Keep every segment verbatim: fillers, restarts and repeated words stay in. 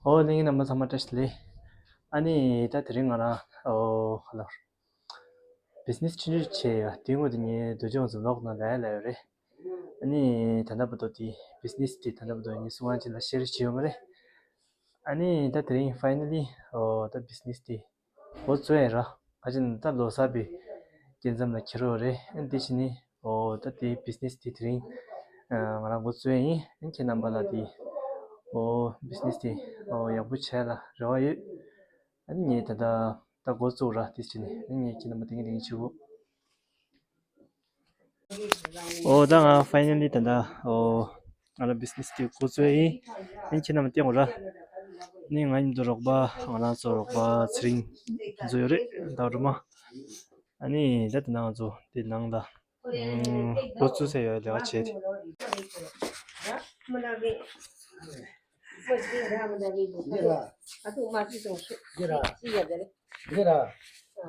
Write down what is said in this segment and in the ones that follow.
ཨོ་གླེང་རྣམ་པ་ཚང་མ་བཀྲ་ཤིས་བདེ་ལེགས། ཨ་ནི་ད་དེ་རིང་ང་རང་ཨོ་ཧ་ལོ། བི་ཛི་ནེ་སི་ཆུང་ཆུང་བྱས་ཡ་དེའི་སྔོན་དུ་ངས་སྡུག་སྦྱོང་ཚོ་ལོག་ན་ལས་ལས་ཡོད་རེད། ཨ་ནི་ད་ལྟ་བར་དུ་དེ་བི་ཛི་ནེ་སི་དེ་ད་ལྟ་བར་དུ་ངས་སུ་དབང་ཅན་ལ་ཤེར་བྱས་ཡོད་མ་རེད། ཨ་ནི་ད་དེ་རིང་ཕའི་ནལ་ལི་ཨོ་ད་བི་ཛི་ནེ་སི་དེ་འགོ་བཙུགས་ཡ་ར། ཁ་ཅིག་ད་ལོ་གསར་པའི་སྐྱེལ་མཚམས་ལ་འཁེལ་རོགས་རེད། ཨ་ནི་དེ་བྱས་ནས་ཨོ་ད་དེ་བི་ཛི་ནེ་སི་དེ་དེ་རིང་ང་རང་འགོ་བཙུགས་ཡ་ཡིན། ཨ་ནི་ཁྱེད་རྣམ་པ་ལ་དེ་ཨོ་བི་ཛི་ནེ་སི་དེ་ཨོ་ཡག་པོ་བྱས་ལ་རེ་བ་ཡོད། ཨ་ནི་ངས་ད་ལྟ་ད་འགོ་བཙུགས་ར་དེ་བྱས་ནས་ཨ་ནི་ངས་ཁྱེད་རྣམ་པ་དེ་ངས་དེ་ངས་བྱེད་དགོས། ཨོ་ད་ང་ཕའི་ནལ་ལི་ད་ལྟ་ཨོ་ང་ལ་བི་ཛི་ནེ་སི་དེ་འགོ་བཙུགས་ཡིན། ཨ་ནི་ཁྱེད་རྣམ་པ་བསྟན་དགོས་ར། ཨ་ནི་ང་མཉམ་དུ་རོགས་པ་ང་རང་ཚོ་རོགས་པ་ཚེ་རིང་ཚོ་ཡོད་རེད་ད་སྒྲོལ་མ། ཨ་ནི་ད་ལྟ་ང་ཚོ་དེ་ནང་ལ་འགོ་བཙུགས་ས་ཡོད་ལས་ཀ་བྱེད་དེ། འདི་ར། འདི་ར།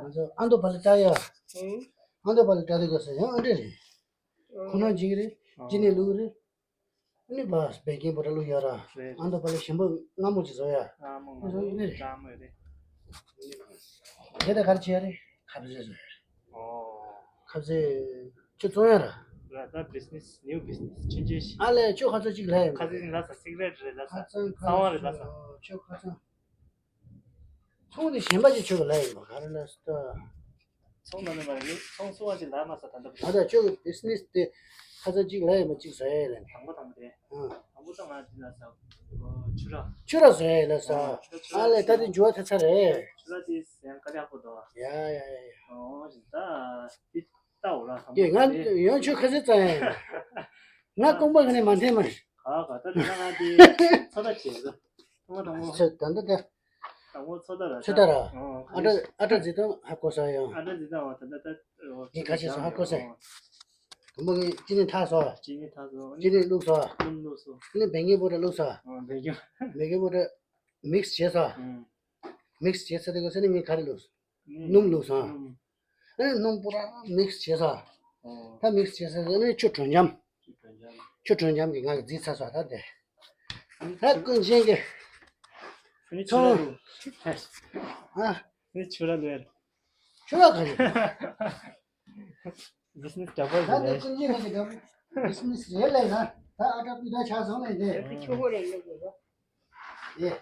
ང་ཚོ་ཨ་མདོ་བ་ལི་ཏ་ཡ། ཨ་མདོ་བ་ལི་ཏ་དེ་ག་ས་ཡང་ཨ་འདྲ་རེད། ཁོ་ན་འཇིག་རེད། ཅི་ནས་ལུག་རེད། ཨ་ནི་བ་བད་ཀན་པོ་ཏ་ལུག་ཡོད་ར། རེད། ཨ་མདོ་བ་ལི་ཞིམ་པོ་མངར་མོ་ཅིག་བཟོ་ཡ། ཨ་མོ་ང་ཚོ་ནི་རེད། ཀྲང་མོ་རེད། དེ་ད་ག་རེ་བྱས་རེད། ཁ་ཟས་བཟོ་ཡ་རེད། ཨོ། ཁ་ཟས་ཁྱོད་བཙོང་ཡ་ར། ར་ད་བི་ཛི་ནེ་སི་ནིའུ་བི་ཛི་ནེ་སི་ཆུང་ཆུང་ཞིག་ཨ་ལས་ཁྱོད་ཁ་ཚོད་ཅིག་ལས་ཡ་ཁ་ཟས་ལ་ས་སི་ཀི་རེ་ཊི་རེད་ལ་ས། ཁ་ཚང་ཁ་གསང་བ་རེད་ལ་ས། ཁྱོད་ཁ་ཚང་། ཚོང་འདི་གཞན་པ་ཅིག་ཆོག་གི་ལབ་ཡིན་པ་ག་རེ་ལབ་སོང་ད། ཚོང་མ་ནི་མ་རེད། ཚོང་སུ་བ་ཅིག་ལབ་མ་ས་ད་འདབ། ཨ་ད་ཆོག་གི་བི་ཛི་ནེ་སི་དེ་ཁ་ཚ་ཅིག་ལབ་ཡིན་པ་ཅིག་ཟ་ཡ་ཡིན་ལབ་ཡིན། དང་པོ་དང་པོ་དེ། ཨ། དང་པོ་ད་ང་འདི་ལ་ས། ཆུ་ར། ཆུ་ར་ཟ་ཡ་ཡིན་ལབ་ས། ཨ་ལས་ད་དེ་འཇུ་བ་ཐ་ཚ་རེད། ཆུ་ར་དེ་ཟ་ཡ་དཀའ་ལས་ཁག་པོ་འདུག་ཡ་ཡ་ཡ་ཡ། ཨོ་ད་དེ་ལྟ་འོ་ར་དང་པོ་དེ། ང་ཡང་ཆུ་ཁ་ཚ་ཙ་ཡ་ཡིན། ང་རྐང་པ་ག་ནས་མ་འཐེན་མ་རེད། ག་ག་ད་དེ་ང་ང་དེ་ཚོད་ལྟ་བྱས་ཟ། ཚོད་ལྟ་དང་པོ། ཚོད་ད་ལྟ་དེ། དང་པོ་ཚོད་ལྟ་ར། ཚོད་ལྟ་ར། ཨོ། ཨ་ཏྲ་ཨ་ཏྲ་ཛི་ཏོ་ཧ་གོ་ས་ཡོང་། ཨ་ཏྲ་ཛི་ཏོ་བ་ད་ད་ད། ངས་ཁ་ཤས་སོ་ཧ་གོ་ས། དང་པོ་ངས་ཅི་ནས་ཐག་སོ། ཅི་ནས་ཐག་སོ། ཅི་ནས་བླུགས་སོ། སྣུམ་བླུགས་སོ། ཨ་ནི་བད་ཀན་པའུ་ཌར་བླུགས་སོ། ཨོ་བད་ཀན། བད་ཀན་པའུ་ཌར་མིག་སི་བྱས་སོ། ཨུམ། མིག་སི་བྱས་ཚར་དུས་སྐབས་སུ་ནི་ངས་ག་རེ་བླུགས་སོ། སྣུམ་བླུགས་སོ། སྣུམ། ཨ་ནི་སྣུམ་པུ་ར་མིག་སི་བྱས་སོ། ཨོ། ད་མིག་སི་བྱས་ཚར་དུས་ནི་ཆུ་དྲོན་འཇམ། ཆུ་དྲོན་འཇམ། ཆུ་དྲོན་འཇམ་གྱིས་ང་གིས་བརྫིས་ཚར་སོང་ད་དེ། ད་ཀུན་མཁྱེན་གྱིས། ཨ་ནི་ཆུ་ར་ལུ། ཨ། ཨ་ནི་ཆུ་ར་ལུ་ཡར། ཆུ་ར་ག་རེ། བི་ཛི་ནེ་སི་འདྲ་པོ་ད་ཟེར་དེ་ནས། ཀུན་མཁྱེན་གྱིས་འདྲ་པོ། བི་ཛི་ནེ་སི་རེད་ལས་ན། ད་ཨ་ཏྲ་པི་ད་ཆགས་སོང་ལས་དེ། ཆུ་ཧོ་རེ་ལུ་གོ། ཨེ།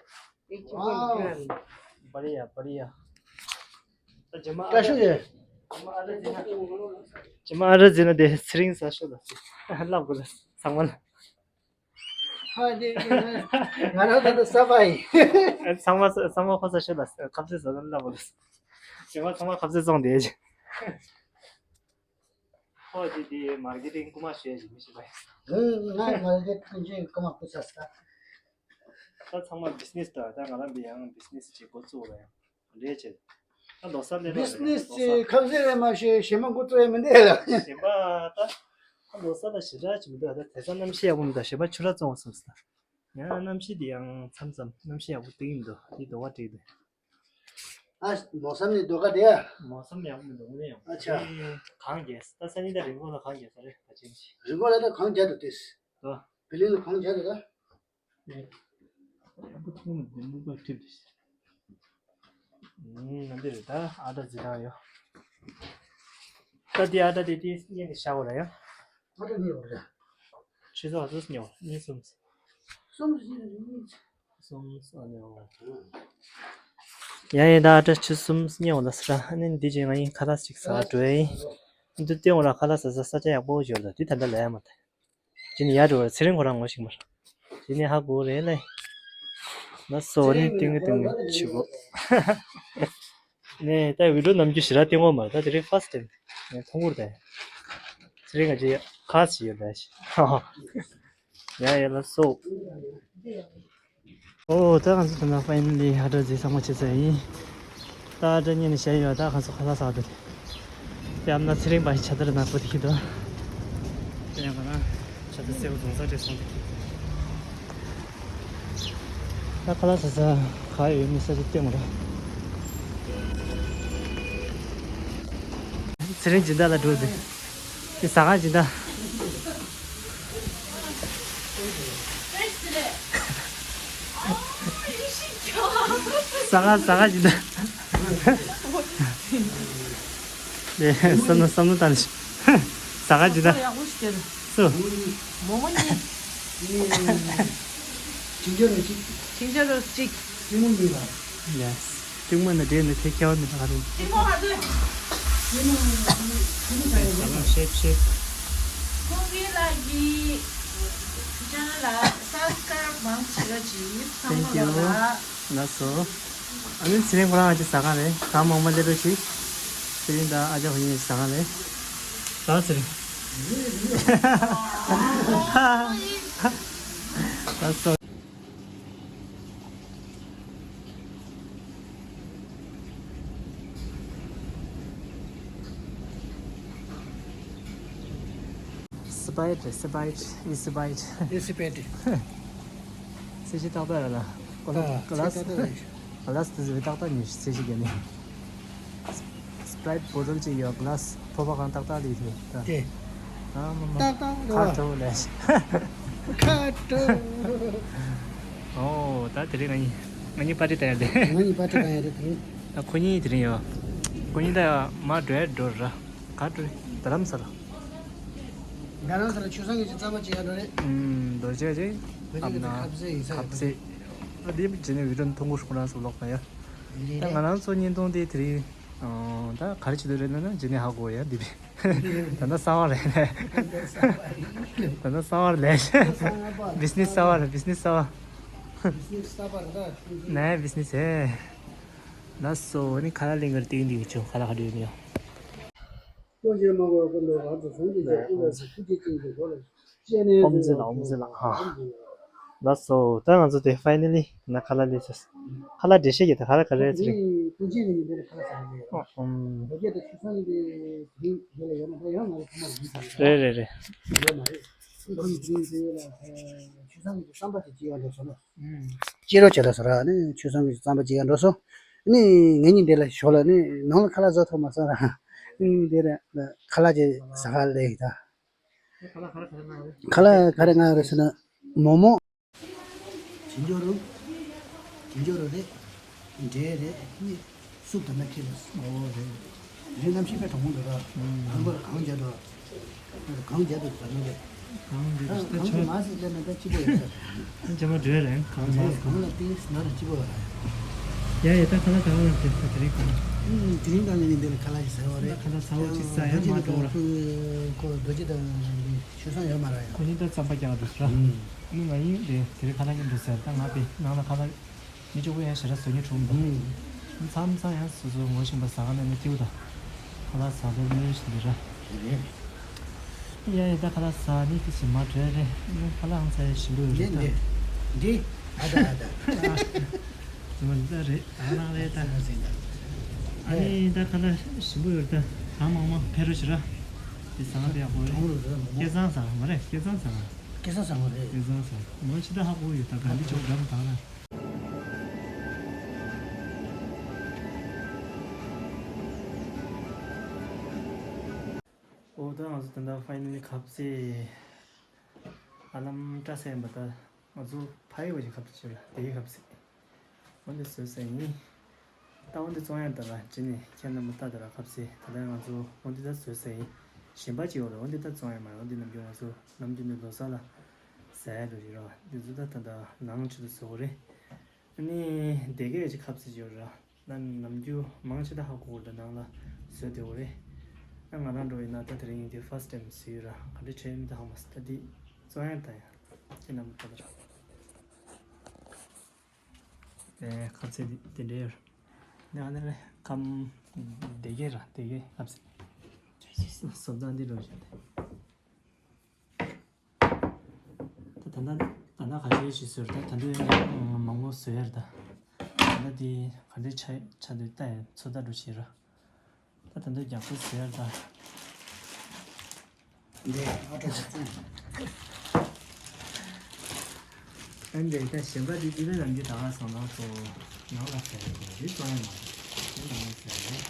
ཨེ་ཆུ་ཧོ་ལུ། བ་རི་ཡ་བ་རི་ཡ། ད་རྗེས་མ་ཨ་བཀྲ་ཤིས་ཡོད། རྗེས་མ་ཨ་ར་ཟིན་ན། རྗེས་མ་ཨ་ར་ཟིན་ན་དེ་ཚེ་རིང་ས་ཤོད་ལ་ཟེར། ལབ་དགོས་ལ་ཚང་མ་ལ། ཧ་དེ་དེ་ང་རང་ད་ལྟ་གསར་པ་ཡིན། ཚང་མ་ཚང་མ་ཁོ་ས་ཤོད་ལ་ཁ་ཟས་ཟ་ན་ལབ་དགོས་ལ། རྗེས་མ་ཚང་མ་ཁ་ཟས་བཙོང་བསྡད་ཀྱི། ཧོ་དེ་དེ་མར་ཀེ་ཊིང་རྐུ་མ་བྱས་ཀྱི་མི་ཤེས་པ་ཡིན། ང་མར་ཀེ་ཊིང་རྐུ་མ་རྐུ་ས་ས། ད་ཚང་མ་བི་ཛི་ནེ་སི་ད་ད་ང་རང་གི་ཡང་བི་ཛི་ནེ་སི་ཅིག་འགོ་བཙུགས་ལ་ཡང་། ལས་བྱེད། ད་ལོ་གསར་ལས་བི་ཛི་ནེ་སི་ཅིག་ཁ་ཟས་རེད་མ་ཤེས་གཞན་མ་འགོ་བཙུགས་ཡ་མི་འདུག་ལ། གཞན་པ་ད། ད་ལོ་གསར་ལ་ཞེ་དྲག་ཅིག་མི་འདུག་ད་དེང་སང་གནམ་གཤིས་ཡག་པོ་མི་འདུག་གཞན་པ་ཆུ་ར་བཙོང་བ་སོང་ཟེར། ཡང་གནམ་གཤིས་འདི་ཡང་མཚམས་མཚམས་གནམ་གཤིས་ཡག་པོ་སྟེར་གྱི་མི་འདུག་དེ་དོ་ག་བྲིས་འདུག་ཨ་མོ་སམ་ནི་དོ་ག་དེ་ཡ། མོ་སམ་ཡག་པོ་མི་འདུག་དངོས་གནས་ཡག་པོ། ཨ་ཆ། གངས་རྒྱས་ད་ས་ནི་ད་རི་མགོ་ལ་གངས་རྒྱས་ས་རེད་ད་ཅིང་ཅི། རི་མགོ་ལ་ད་གངས་རྒྱས་འདུག་དེ། དོ། བི་ལིང་ལ་གངས་རྒྱས་འདུག་ད། ཨུམ། ནམ་དེ་རེད་ད་ཨ་ད་ཛི་དང་ཡོ། ད་དེ་ཨ་ད་དེ་དེ་གཉིས་ནི་ཤ་བོ་ལ་ཡོ། ཨ་ད་གཉིས་བོ་རེད། ཆུ་ཚོད་ཨ་ཚོད་གཉིས་བོ་གཉིས་གསུམ། གསུམ་གསུམ་གསུམ་ཨ་ནི་ཨོ། ཡ་ཡ་ད་ཨ་ད་ཆུ་གསུམ་གཉིས་བོ་ལ་ས་ར་ཨ་ནི་འདི་ཅིག་ང་ཡིན་ཁ་ལག་ཅིག་ཟ་འགྲོ་ཡིན། འདི་སྟེང་བོ་ལ་ཁ་ལག་ཟ་ས་ས་ཆ་ཡག་པོ་ཡོད་ལ་དེ་ད་ད་ལ་ཡ་མ་ད། དེ་ནི་ཡར་འགྲོ་བར་ཚེ་རིང་ཁོ་རང་ངོ་ཤེས་མར། དེ་ནི་ཧ་གོ་རེད་ལེ། ང་སོ་ནི་ཏིང་ཏིང་ཆུ་གོ་ནས་ད་བི་ཌིའོ་ནམ་རྒྱུན་ཞེ་དྲག་ཏིང་ངོ་མར་ད་དེ་རིང་ཕར་སི་ཊི་ཊེམ་ནས་མཐོང་གུར་དེ། ཚེ་རིང་ང་ཅི་ཡ་ཁ་ཅི་ཡོད་ལེ་ཤི། ཡ་ཡ་ལ་སོ། ཨོ་ད་ང་ཚོ་ད་ན་ཕའི་ནལ་ལི་ཨ་ཏྲ་ཛི་ཚང་མ་ཆེ་ཚ་ཡིན། ད་ཨ་ཏྲ་གཉིས་ནས་བཤད་ཡོད་ད་ང་ཚོ་ཁ་ལག་ཟ་འདུག་དེ་ཨམ་ན་ཚེ་རིང་པ་ཞིག་ཆ་དར་ནག་པོ་དེ་ཤི་དོ། དེ་ཡང་ང་ན་ཆ་དར་སེའུ་རྫོང་ས་བྲེ་སོང་དེ་ཤི། ད་ཁ་ལག་ཟ་ས་ག་ཡོད་མི་ས་ཅིག་སྟེང་ར། ཚེ་རིང་སྦྱིན་བདག་ལ་འགྲོ་ཟེར། དེ་ཟ་ཁང་སྦྱིན་བདག་ཟ་ག་ཟ་ག་ཇི་ལྟར། ལས་བསམ་བློ་བསམ་བློ་བཏང་ཞིག་ཟ་ག་ཇི་ལྟར། ཡག་པོ་ཞིག་སྟེར། སུ། མོག་མོག་གཉིས། ཅིང་ཅ་རོ་གཅིག་ཅིང་ཅ་རོ་གཅིག་གཅིག་མོ་གཉིས་ལ། ཡེས། གཅིག་མོ་ནི་འདྲེ་ནི་ཐེ་ཁྱེར་ནི་ག་རེ། གཅིག་མོ་ག་དུས། ཟ་ག་ཤེབ་ཤེབ། ཁོང་གི་ལ་གི་ཅེ་ནལ་ལ་སབ་སི་ཀ་རབ་མང་ཆེ་ར་ཅིག་ཚང་མ་ལོ་ལ། ལགས་སོ། ཨ་ནི་ཚེ་རིང་ཁོ་རང་ཨ་ཅེ་ཟ་ག་རེད། གང་མང་མ་སླེབས་རོགས་ཞིག་ཚེ་རིང་དང་ཨ་ཅག་ཁོ་གཉིས་ཟ་ག་རེད། ད་ཚེ་རིང་། ལགས་སོ། སི་པའེ་ཊི་རེད། སི་པའེ་ཊི། ཨི་སི་པའེ་ཊི། ཨི་སི་པའེ་ཊི། ཚད་གཞི་ཏག་ཏག་རེད་ལ། ཨ། ག་ལ་སི། ཚད་ཏག་ཏག་རེད། ག་ལ་སི་དེ་ཚོ་ཏག་ཏག་ཉོས་ཤིག་ཚད་གཞི་ག་ནས། སི་པ་རའེ་ཊི་བོ་ཊལ་གཅིག་ཡོད། ག་ལ་སི་ཕོར་པ་གང་ཏག་ཏག་ལས་ཐུབ་ད། དེ། ཨ་མ་མ། ཏག་ཏག་རེད་བ། ཁ་དྲོ་ལས། ཁ་དྲོ། ཨོ་ད་དེ་རིང་ང་གཉིས་ང་གཉིས་པར་ཊི་བཏང་ཡ་རེད། ང་གཉིས་པར་ཊི་བཏང་ཡ་རེད་དེ་རིང་། ད་ཁོ་གཉིས་དེ་རིང་ཡོད། ཁོ་གཉིས་ད་ཡ་མ་འགྲོ་ཡ་འགྲོ་ར། ག་འགྲོ་རེད། རྡ་རམ་ས་ལ། རྡ་རམ་ས་ལ་ཆོས་བཟང་གི་ཅིག་རྩམ་པ་བྱེད་ཡ་འགྲོ་རེད། ཨུམ། རྡོ་རྗེ་རེད། ཨ་མ་ན། ཁ་ཟས་ཡིན་ས་ཁ་ཟས། ཨ་དེ་བྱས་ནས་བི་ཌིའོ་མཐོང་གོ་ཤོག་རང་སུ་ལོག་ན་ཡ། ད་ང་རང་ཚོ་བརྙན་ཐུང་དེ་དེ་རིང་། ཨོ། ད་ག་རེ་བྱེད་དུ་རེད་ན་ན་རྗེས་ནས་ཧ་གོ་ཡ་འདི་བས། ད་ལྟ་གསང་བ་རེད་ལས། ད་ལྟ་གསང་བ་རེད་ལས། བི་ཛི་ནེ་སི་གསར་བ་རེད། བི་ཛི་ནེ་སི་གསར་བ། བི་ཛི་ནེ་སི་གསར་བ་རེད་ད། ནའི་བི་ཛི་ནེ་སི་ཨེ། ལགས་སོ། ནི་ཁ་ལག་ལེན་གར་སྟེང་འདི་ཡོད་ཆོག་ཁ་ལག་ག་འདྲ་ཡོད་མེད། ཨོམ་ཟི་ལ་ཨོམ་ཟི་ལ་ཧ། ལགས་སོ། ད་ང་ཚོ་དེ་ཕའི་ནལ་ལི་ན་ཁ་ལག་ལས་ཚར། ཁ་ལག་འགྲེལ་བཤད་ཀྱི་ད་ཁ་ལག་ག་རེ་ཚར་རེད། ཨོམ། རེད་རེད་རེད། སྐྱེས་རོགས་བྱས་ལ་ཟེར་ར་ནི་ཆོས་བཟང་གི་རྩམ་པ་ཅིག་ཡང་འགྲོ་སོང་། ནི་ངེད་གཉིས་འདི་ལ་ཞོག་ལ་ནི་ནང་ལ་ཁ་ལག་བཟོ་ཐུབ་མ་སོང་ར། ནི་འདི་ལ་ཁ་ལག་ཅིག་ཟ་ག་ལས་ཡིན་ད། ཁ་ལག་ག་རེ་མངགས་རེད་ཟེར་ན་མོག་མོག་ཅིན་ཇོ་རུ། ཅིན་ཇོ་རུ་རེད། འབྲས་རེད། ནི་སུབ་དང་ན་ཁྱེར་ལ། ཨོ་རེད། རི་གནམ་གཤིས་དཔེ་གྲང་མོ་འདུག་ར། ཨང་པར་གངས་རྒྱབ་ཏུ། གངས་རྒྱབ་ཏུ་ཟ་ནི་རེད། གངས་འདི་ད་ཆ། གངས་མ་ཟིག་ལས་ན་ད་སྐྱིད་པོ་ཡོད་ས། ཇ་མ་འགྲོ་རེད། གངས་མ་ཟིག་གངས་ལ་ཏིས་ན་ར་སྐྱིད་པོ་ཡོད་ར། ཡ་ཡ་ད་ཁ་ལག་ད་བ་རེད་ད་དེ་རིང་གང་། ཨུམ། དེ་རིང་ད་ངས་ནི་འདི་ལ་ཁ་ལག་ཞིག་ཟ་བ་རེད། ཁ་ལག་ཚ་བོ་ཅིག་ཟ་ཡ་མ་འགྲོ་ར། ཁོ་རྡོ་རྗེ་དང་ཆོས་བཟང་ཡོད་མ་ར་ཡ། ཁོ་གཉིས་ད་རྩམ་པ་རྒྱག་འགྲོ་ས་ར། ཨུམ། ནི་ང་ཡིན་དེ་དེ་རིང་ཁ་ལག་གཉིས་འགྲོ་ཟེར་ད་ང་པའི་ནང་ལ་ཁ་ལག་མི་གཅིག་པུ་ཡང་ཞེ་དྲག་བཟོ་མཁན་བྱུང་མི་འདུག་ཨུམ། མཚམས་མཚམས་ཡང་སོ་སོ་ངོ་ཤེས་པ་ཟ་ག་ནས་ནི་ཏིའུ་དང་ཁ་ལག་ཟ་འདོད་མི་ཡོད་བཞིན་འདི་ར། རེད། ཡ་ཡ་ད་ཁ་ལག་ཟ་ནི་དེ་ཞིག་མ་གྲོས་རེད། ཁ་ལག་ཧང་ཚ་ཡ་ཞིམ་པོ་ཡོད་རེད་ད། འདི་འདི་ཨ་ད་ཨ་ད། ཙི་མ་འདི་ད་རེད་ད་རང་རེད་ད། ཨ་ནི་ད་ཁ་ལག་ཞིམ་པོ་ཡོད་རེད་ད། གང་མང་མང་ཕེབས་རོགས་བྱེད་ར། དེ་ཟ་ང་དཔེ་ཡག་པོ་རེད། གང་རུ་རེད་མོ། སྐལ་བཟང་ཟ་མ་རེད། སྐལ་བཟང་ཟ་ང་། སྐལ་བཟང་ཟ་མ་རེད། སྐལ་བཟང་ཟ་མོ་ཕྱི་ད་ཧ་གོ་ཡོད་ད། ག་འདི་ཅོག་འགྲམ་དང་ན། ཨོ་ད་ང་ཚོ་ད་ལྟ་ཕའི་ནལ་ལི་ཁ་ཟས་ཨ་ལམ་བཀྲ་ཤིས་པ་ད་ང་ཚོ་ཕ་ཡུལ་བ་ཞིག་ཁ་ཟས་བྱས་ལ་དེའི་ཁ་ཟས། འོ་འདི་བཟོས་ཟེར་ཡིན། ད་འོ་འདི་བཙོང་ཡ་ད་ལ་ཅི་ནས་ཁྱེད་རྣམ་པ་ལྟ་ད་ལ་ཁ་ཟས་ད་ལྟ་ང་ཚོ་འོ་འདི་ད་བཟོས་ཟེར་ཡིན། གཞན་པ་ཅིག་ཡོད་རེད། འོ་འདི་ད་བཙོང་ཡ་མ་རེད། འོ་འདི་ནམ་རྒྱུན་ང་ཚོ་ནམ་རྒྱུན་ནས་ལོ་གསར་ལ་ཟ་ཡ་འགྲོ་བཞིན་རེད་བ། འདི་ཚོ་ད་ད་ལྟ་ནང་ཆུ་དུ་བཟོ་གི་རེད། ཨ་ནི་སྡེར་ཁའི་ཅིག་ཁ་ཟས་ཅིག་ཡོད་རེད། ད་ནམ་རྒྱུན་མང་ཆེ་ད་ཧ་གོ་གི་རེད། ནང་ལ་བཟོས་བསྡད་ཡོད་རེད། ད་ང་རང་འགྲོ་ཡིན་ན་ད་དེ་རིང་འདི་ཕར་སི་ཊེམ་བཟོས་ཡོད་ར། ག་འདྲ་བྱས་མིན་ད་ཧ་མ་སི་ད་འདི་བཙོང་ཡ་ད་ཡ་ཁྱེད་རྣམ་པ་ད་ད་ར། ཨེ་ཁ་ཟས་འདི་འདི་འདྲ་ཡོད་ར། ནི་ཨ་ནི་རེད། ཁམ་སྡེར་ཁའི་ར་སྡེར་ཁའི་ཁ་ཟས། བཟོ་སྟངས་འདི་འགྲོ་བཞིན་ཏེ། ད་ད་ད་ད་ད་ག་ཚོད་ཞིག་བཟོས་རེད། ད་ད་དུང་ཡང་མང་པོ་བཟོས་ཡ་རེད་ད། ད་ད་དེ་ག་འདྲ་ཆགས་ཆགས་འདུག་ལྟ་ཡ་ཚོད་ལྟ་འགྲོ་བྱེད་ར། ད་ད་ད་རྒྱག་པོ་བཟོས་ཡ་རེད་ད། འདི་ཨ་ཏྲ་ཅག་ཙམ། ཨ་འདི་ད་གཞན་པ་འདི་འདི་ལ་ནམ་རྒྱུན་ད་ག་སོང་ན་ཚོ་ནང་ལ་བཟོས་རེད། འདི་བཙོང་ཡ་མ་རེད། འདི་ནང་ལ་བཟོས་རེད།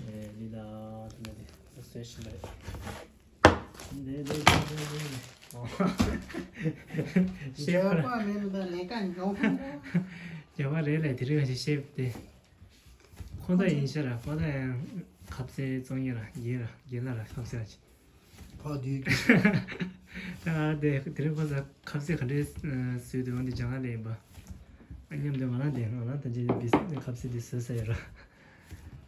ཨེ་འདི་ད་ད་ད་འདི་བཟོས་ཤིག་མ་རེད། འདི་འདི་འདི་འདི་འདི། ཨོ། ཤེས་པ་མེད་པ་ལས་ཀ་འཇོག་ཁོམ་པོ། རྒྱ་གར་རེད་ལས་དེ་རིང་ཞིག་བཤད་དེ། ཁོང་ད་ཡིན་ཤ་ར་ཁོ་ད་ཡང་ཁབ་སེ་བཙོང་ཡིན་ར་རྒྱན་ར་རྒྱན་ལ་ར་ཁབ་སེ་ར་ཅི། ཕ་དུས་ཀྱི། ད་ང་དེ་དེ་རིང་ཁོ་ཚ་ཁབ་སེ་ག་འདྲའི་བཟོས་དུས་འོན་ཏེ་སྦྱང་ག་ལས་ཡིན་པ། ཨ་མཉམ་དུ་ང་རང་དེ་ང་རང་ད་ཅི་བི་ཁབ་སེ་དེ་བཟོས་ས་ཡོད་ར།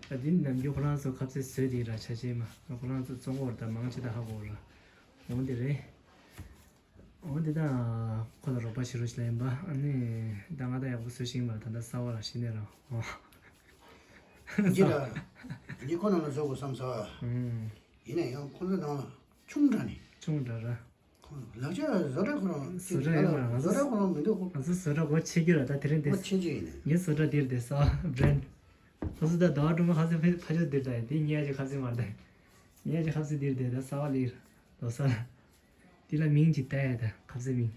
ད་དེ་ནམ་རྒྱུན་ཁོ་རང་ཚོ་ཁབ་སེ་བཟོས་དེ་ར་ཆ་ཆེ་མ་ཁོ་རང་ཚོ་བཙོང་གོ་ར་ད་མང་ཆེ་ད་ཧ་གོ་ར། འོན་ཏེ་རེད། འོ་འདི་དང་ཁོ་ལ་རོགས་པ་བྱེད་རོགས་བྱེད་ལ་ཡིན་པ། ཨ་ནི་ད་ང་ད་ཡག་པོ་བཟོ་ཤེས་མ་ད་ད་གསར་བ་ལ་ཤི་ནས་རང་འོ། འདི་ལ་འདི་ཁོ་ནང་ལ་བཟོ་དགོས་བསམ་ས། ཨུམ། ཡིན་ན་ཡང་ཁོ་ཚོ་ནང་ལ་ཆུང་དྲགས་ནས། ཆུང་དྲགས་ར། ཁོ་ལག་ཆ་བཟོ་གྲྭ་ཁོ་རང་བཟོ་གྲྭ་ཡོད་མ་རེད། བཟོ་གྲྭ་ཁོ་རང་མི་འདུག་ཁོ། ང་ཚོ་བཟོ་གྲྭ་སྒོ་ཕྱེ་རྒྱུ་ར་ད་དེ་རིང་དེ། སྒོ་ཕྱེ་རྒྱུ་ཡིན་ནས། ངའི་བཟོ་གྲྭ་འདིར་དེ་གསར་བ་བྷྲེན་ཌི། ཁོ་ཚོ་ད་ཟླ་བ་སྒྲོལ་མ་ཁ་སང་ཕ་ཕ་ཆོས་འདིར་ད་དེ་ཉལ་གྱི་ཁ་སང་མ་རེད་ད། ཉལ་གྱི་ཁ་སང་འདིར་དེ་ད་གསར་བ་ལིར་ལོ་གསར། འདི་ལ་མིང་ཅིག་བཏགས་ཡ་ད་ཁབ་ཟས་མིང་།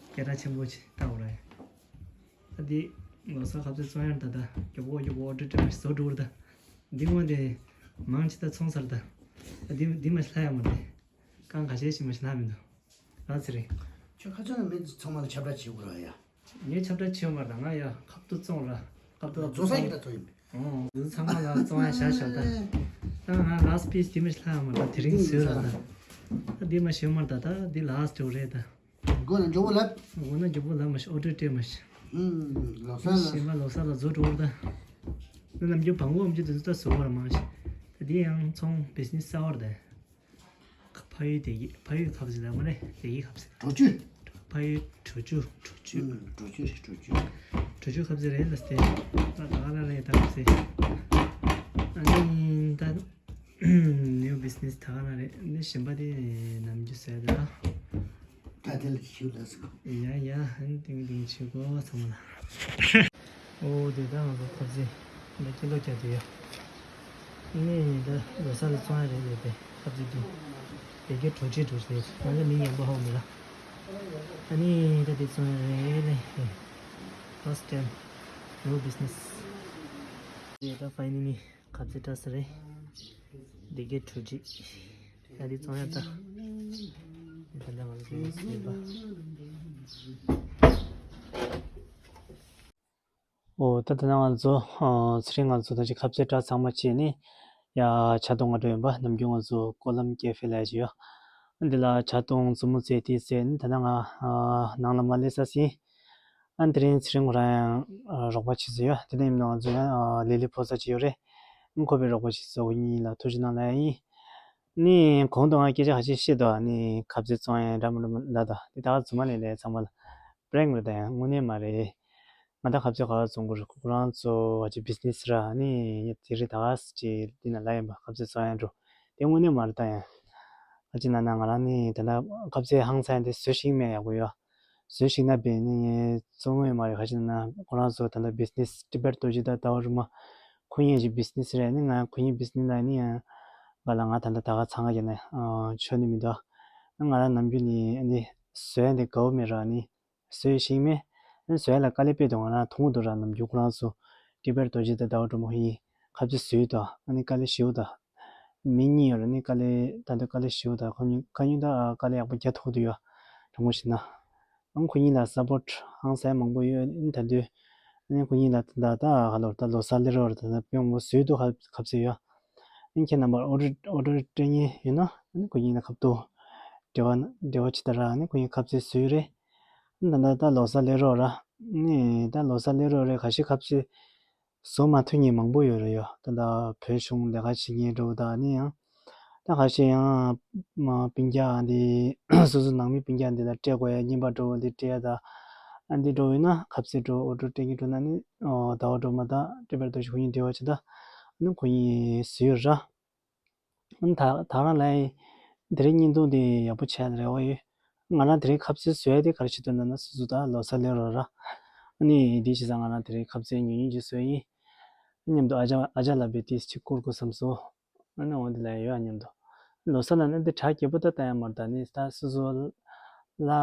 སྐད་གྲགས་ཆེན་པོ་ཅིག་བཏགས་འོ་ར་ཡ། ད་འདི་ལོ་གསར་ཁབ་ཟས་བཙོང་ཡ་ད་ད་མགྱོགས་པོ་མགྱོགས་པོ་ཨོ་ཌར་སྤྲད་མ་ཞིག་བཟོ་འགྲོ་ར་ད། འདི་སྔོན་དེ་མང་ཅིག་ད་ཚོང་ཚར་ད། ད་འདི་འདི་མ་ཞིག་ལྷག་ཡ་མ་རེད། རྐང་ཁ་ཤས་ཤིག་མ་ཞིག་ལྷག་མི་འདུག་ལགས་ཚེ་རིང་། ཁྱོད་ཁ་ཚོན་ལ་མི་ཚང་མ་ལ་ཁྱབ་བསྒྲགས་བྱེད་དགོས་ར་ཡ། ངས་ཁྱབ་བསྒྲགས་བྱེད་ཡོད་མ་རེད་ད། ང་ཡ་ཁབ་ཏུ་བཙོང་ར། ཁབ་ཏུ་བཙོང་ས་ཡིན་ད་ཚོ་ཡིན་པས། ཨོ་འདི་ཚང་མ་ལ་བཙོང་ཡ་བྱ་ཞོར་ད། ད་ང་ལ་སི་པི་སི་དེ་མི་ལྷག་མ་ད་དེ་རིང་བཟོས་ལ་ད། ད་འདི་མ་ཞོ་མ་ད་ད་འདི་ལ་སི་ཊི་རེད་ད། མགོ་ན་མགྱོགས་པོ་ལབ། མགོ་ན་མགྱོགས་པོ་ལབ་མ་ཤི་ཨོ་ཌར་སྤྲད་མ་ཤི། ལོ་གསར་ལ། ཞིམ་པ་ལོ་གསར་ལ་བཟོ་འགྲོ་ད། ད་ནམ་རྒྱུན་བང་བོ་འམ་ཅི་དུ་ད་བཟོ་བར་མ་ཤི། ད་འདི་ཡང་ཚོང་བི་ཛི་ནེ་སི་གསར་བར་ད། ཕ་ཡུལ་བདེ་སྐྱིད་ཕ་ཡུལ་ཁབ་ཟས་ལ་མ་རེད་བདེ་སྐྱིད་ཁབ་ཟས། གྲོ་ཆུ། ཕ་ཡུལ་གྲོ་ཆུ་གྲོ་ཆུ། ཨུམ། གྲོ་ཆུ་རེད་གྲོ་ཆུ། གྲོ་ཆུ་ཁབ་ཟས་རེད་ལ་སྟེ། ད་ད་ག་ལ་རེད་ད་ཁབ་ཟས། ཨ་ནི་ད་ནིའུ་བི་ཛི་ནེ་སི་ད་ག་ལ་རེད་ནི་ཞིམ་པ་དེ་ནམ་རྒྱུན་ཟས་ད། ད་དེ་ལ་ཞུ་ལ་སོ། ཡ་ཡ་ཨ་ནི་ཏིང་ཏིང་ཆུ་གོ་ཚང་མ་ལ། ཨོ་དེ་ད་ང་ཚོ་ཁབ་ཟས་འདི་ཀི་ལོ་བརྒྱ་དེ་ཡོད། ཨ་ནི་ད་ལོ་གསར་ལ་བཙོང་ཡ་རེད་རེད་དེ་ཁབ་ཟས་འདི། དེ་གའི་གྲོ་ཆས་གྲོ་ཆས་ང་ཚོ་མི་ཉན་པོ་ཧོ་མི་ལ། ཨ་ནི་ད་དེ་བཙོང་ཡ་རེད་ལེ། First time new business. དེ་ད་ཕའི་ནི་ནི་ཁབ་ཟས་བཀྲ་ས་རེད། དེ་གའི་གྲོ་ཆས་ད་དེ་བཙོང་ཡ་ད། དེ་ད་ང་ཚོ་བཙོང་ཡ་ཟེར་བ། ཨོ་ད་ལྟ་ང་ཚོ་ཨ་ཚེ་རིང་ང་ཚོ་ད་ཅི་ཁ་ཟས་གྲ་ཚང་མ་བྱས་ནས་ཡ་ཇ་འཐུང་ག་འགྲོ་ཡིན་པ། ནམ་རྒྱུན་ང་ཚོ་ཀོ་ལམ་ཀེ་ཧྥེ་ལ་ཅི་ཡོད། འདི་ལ་ཇ་འཐུང་མཛུབ་མོ་རྩེ་དེ་ཟེར་ནས་ད་ལྟ་ང་ཨ་ནང་ལ་མ་སླེབས་ས་ཟིན། ཨ་དེ་རིང་ཚེ་རིང་ཁོ་རང་ཡང་ཨ་རོགས་པ་བྱེད་ས་ཡོད། དེ་ནས་ཡིན་ནའང་ང་ཚོ་ཡང་ཨ་ལི་ལི་ཕོ་ས་ཅི་ཡོད་རེད། ཨ་ཁོ་པའི་རོགས་པ་བྱེད་ས་འུ་གཉིས་ལ་ཐུགས་རྗེ་གནང་ལབ་ཡ་ཡིན། ནི་གོང་དུ་ང་སྐད་ཆ་ཁ་ཤས་བཤད་འདུག་ནི་ཁ་ཟས་བཙོང་ཡ་འདྲ་མི་འདྲ་མི་འདྲ་དང་དེ་དག་རྫུན་མ་ལས་ལས་ཚང་མ་ལ་པྲེང་རེད་ད། ཡང་དངོས་གནས་མ་རེད། ང་ད་ཁ་ཟས་ག་བ་བཙོང་གི་རེད། ཁོ་རང་ཚོ་ཨ་ཅེ་བི་ཛི་ནེ་སི་ར་ནི་དེ་རེད་ད་ག་ཅེ་འདི་ན་ལ་ཡིན་པ་ཁ་ཟས་བཙོང་ཡ་འགྲོ་དེ་དངོས་གནས་མ་རེད་ད། ཡང་ཨ་ཅེ་ན་ན་ང་རང་ནི་ད་ལྟ་ཁ་ཟས་ཧང་སང་དེ་བཟོ་ཤེས་མེད་ཡག་པོ་ཡོད། བཟོས་ཤིག་ན་བས་ནི་ངས་བཙོང་མོས་མ་རེད། ཁ་ཅིག་ན་ཁོ་རང་ཚོ་ད་ལྟ་བི་ཛི་ནེ་སི་ཊི་བེཊ་རྡོ་རྗེ་དང་ཟླ་བ་སྒྲོལ་མ་ཁོ་གཉིས་ཀྱི་བི་ཛི་ནེ་སི་རེད། ནི་ང་ཁོ་གཉིས་བི་ཛི་ནེ་སི་ལ་ནི་ང་ལ་ང་ད་ལྟ་ད་ག་ཚང་ག་ཡིན་ན་ཆོ་ནི་མི་འདུག་ང་རང་ནམ་རྒྱུན་ནི་ནི་བཟོས་འདི་དགའ་བོ་མེད་ར་ནི་བཟོས་ཤིག་མེད། ནི་བཟོས་ལ་དཀའ་ལས་དཔེ་དང་ང་རང་མཐོང་གི་འདུག་ར། ནམ་རྒྱུན་ཁོ་རང་ཚོ་ཊི་བེཊ་རྡོ་རྗེ་དང་ཟླ་བ་སྒྲོལ་མ་ཁོ་གཉིས་ཁ་ཅིག་བཟོས་འདུག་ཨ་ནི་དཀའ་ལས་ཞེ་པོ་འདུག་མི་གཉིས་ཡོད་ར་ནི་དཀའ་ལས་ད་འདོད་དཀའ་ལས་ཞེ་པོ་དང་ཁོ་གཉིས་ཁ་གཉིས་ད་དཀའ་ལས་ཡག་པོ་རྒྱག་ཐུབ་ཀྱི་འདུག་ཡོད། དྲང་པོ་བཤད་ན། ཨང་ཁོ་གཉིས་ལ་སཔོར་ཊི་ཧང་སང་མང་པོ་ཡོད་ཨིན་ད་དུས། ཨ་ནི་ཁོ་གཉིས་ལ་ད་ད་ཧ་ལོ་ད་ལོ་གསར་སླེབས་རོགས་ད་ད་དཔེ་མང་པོ་བཟོས་འདུག་ཁ་ཁ་ཟས་ཡོད། ཨ་ནི་ཁྱེད་རྣམ་པར་ཨོ་ཌར་ཨོ་ཌར་སྤྲད་མཁན་ཡོད་ན་ཨ་ནི་ཁོ་གཉིས་ལ་ཁ་ཐུག་འབྲེལ་བ་འབྲེལ་བ་བྱེད་ད་ར། ཨ་ནི་ཁོ་གཉིས་ཁ་ཟས་བཟོས་རེད། ཨ་ནི་ད་ད་ད་ལོ་གསར་སླེབས་རོགས་ར། ཨ་ནི་ད་ལོ་གསར་སླེབས་རོགས་རེད། ཁ་ཤས་ཁ་ཟས་བཟོ་མ་ཐུབ་མཁན་མང་པོ་ཡོད་རེད་ཡོད། ད་ལྟ་བོད་གཞུང་ལས་ཀ་བྱེད་མཁན་འདྲ་བོ་དང་ནི་ཡང་། ད་ཁ་ཤས་ཡང་མ་སྤུན་ཀྱག་འདི་སོ་སོ་ནང་མི་སྤུན་ཀྱག་འདི་ལ་སྤྲད་དགོས་ཡ་རྔན་པ་འདྲ་བོ་འདི་སྤྲད་ཡ་ད། ཨ་འདི་འདྲ་བོ་ཡིན་ན་ཁ་ཟས་འདྲ་བོ་ཨོ་ཌར་སྤྲད་མཁན་འདྲ་བོ་ན་ནི་ཨོ་ཟླ་བ་སྒྲོལ་མ་དང་ཊི་བེཊ་རྡོ་རྗེ་ཁོ་གཉིས་འབྲེལ་བ་བྱེད་ད། ཨ་ནི་ཁོ་གཉིས་བཟོས་ཡོད་ར། ཨ་ནི་ད་ད་རང་ལ་ཡིན། དེ་རིང་བརྙན་ཐུང་འདི་ཡག་པོ་ཆགས་ཡ་རེ་བ་ཡོད། ང་རང་དེ་རིང་ཁ་ཟས་བཟོས་ཏེ་ག་རེ་བྱེད་དོན་ན་ན་སོ་སོ་ད་ལོ་གསར་སླེབས་རོགས་ར། ཨ་ནི་འདི་བྱས་ཙང་ང་རང་དེ་རིང་ཁ་ཟས་ཉུང་ཉུང་ཅིག་བཟོས་ཡིན། མཉམ་དུ་ཨ་ཅག་ཨ་ཅག་ལ་བི་ཏིས་ཅིག་བསྐུར་དགོས་བསམ་སོང་། ཨ་ནི་འོ་འདི་ལ་ཡོད་ཨ་མཉམ་དུ། ལོ་གསར་ལ་ནི་འདི་གྲ་རྒྱས་པོ་ད་བཏང་ཡ་མ་རེད་ད་ནི་ད་སོ་སོ་ལ་ལྷ་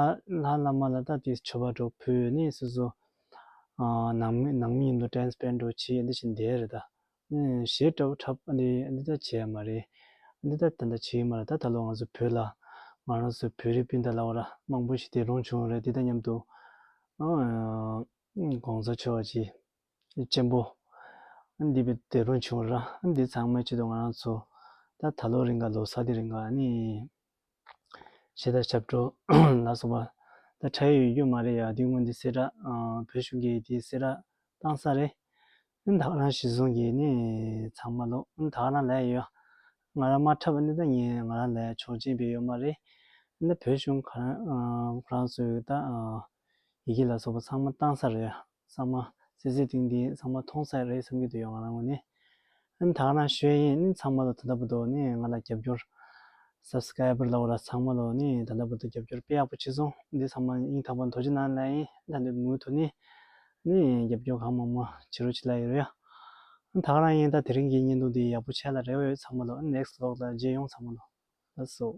བླ་མ་ལ་ད་དེ་མཆོད་པ་འགྲོ་ཕུལ་ནི་སོ་སོ། ཨ་ནང་མི་ནང་མི་མཉམ་དུ་ཊེམ་སྤེན་འགྲོ་བྱེད་འདི་བཞིན་བསྡད་རེད་ད། ཨེ་གཞས་འདྲ་པོ་འཁྲབ་ཨ་ནི་འདི་ད་བྱས་མ་རེད། འདི་ད་ད་ད་བྱས་མ་རེད་ད། ད་ལོ་ང་ཚོ་བོད་ལ་ང་རང་ཚོ་བོད་རིགས་སྤུན་ཟླ་ལ་བ་ར་མང་པོ་ཞིག་དེ་རུང་བྱུང་རེད། འདི་ད་མཉམ་དུ་ཨ་ གོང་ས་མཆོག་གི་གཅེན་པོ་འདི་བའི་འདས་གྲོངས་བྱུང་ར། འདི་ཚང་མའི་ཆེད་དུ་ང་རང་ཚོ་ད་ད་ལོ་རིང་ག་ལོ་གསར་འདི་རིང་ག་ནི་ཞེ་དྲག་ཞབས་བྲོ་ལ་སོགས་པ་ད་འཁྲབ་ཡོད་རྒྱུ་མ་རེད་ཡ། དེ་སྔོན་འདི་གསལ་བསྒྲགས་བོད་གཞུང་གིས་འདི་གསལ་བསྒྲགས་བཏང་ས་རེད། ད་ག་རང་གཞི་བཟུང་གིས་ནི་ཚང་མ་ལོ་ད་ག་རང་ལས་ཡོད། ང་རང་མ་འཁྲབ་ནི་ད་ངས་ང་རང་ལས་ཆོག་མཆན་པའི་ཡོད་མ་རེད། ད་བོད་གཞུང་ག་རང་ཁོ་རང་ཚོའི་ད་ཡི་གེ་ལ་སོགས་པ་ཚང་མ་བཏང་ས་རེད། ཚང་མ་སི་སི་ཊི་བི་འདི་ཚང་མ་མཐོང་ས་རེད་བསམ་གྱི་འདུག་ཡོད་ང་རང་ངོས་ནས། ཨ་ནི་ད་ག་རང་ཞུ་ཡ་ཡིན། ཨ་ནི་ཚང་མ་ལ་ད་ལྟ་བར་དུ་ནི་ང་ལ་རྒྱབ་སྐྱོར་སབ་སི་ཀ་རའི་བར་ལ་འོ་ར་ཚང་མ་ལ་ནི་ད་ལྟ་བར་དུ་རྒྱབ་སྐྱོར་དཔེ་ཡག་པོ་བྱས་སོང་། འདི་ཚང་མ་སྙིང་ཐག་པ་ནས་ཐུགས་རྗེ་གནང་ལབ་ཡིན། ད་འདི་མུ་མཐུད་ནི་ནི་རྒྱབ་སྐྱོར་གང་མང་མང་བྱེད་རོགས་བྱེད་ལབ་ཡོད་རེད་ཡ། ཨ་ནི་ད་ག་རང་ཡིན། ད་དེ་རིང་གི་བརྙན་ཐུང་འདི་ཡག་པོ་བྱས་ལ་རེ་བ་ཡོད་ཚང་མ་ལ། ཨ་ནི་ནེག་སི་ཊི་བི་ལོག་ལ་མཇལ་ཡོང་ཚང་མ་ལ། ལགས་སོ།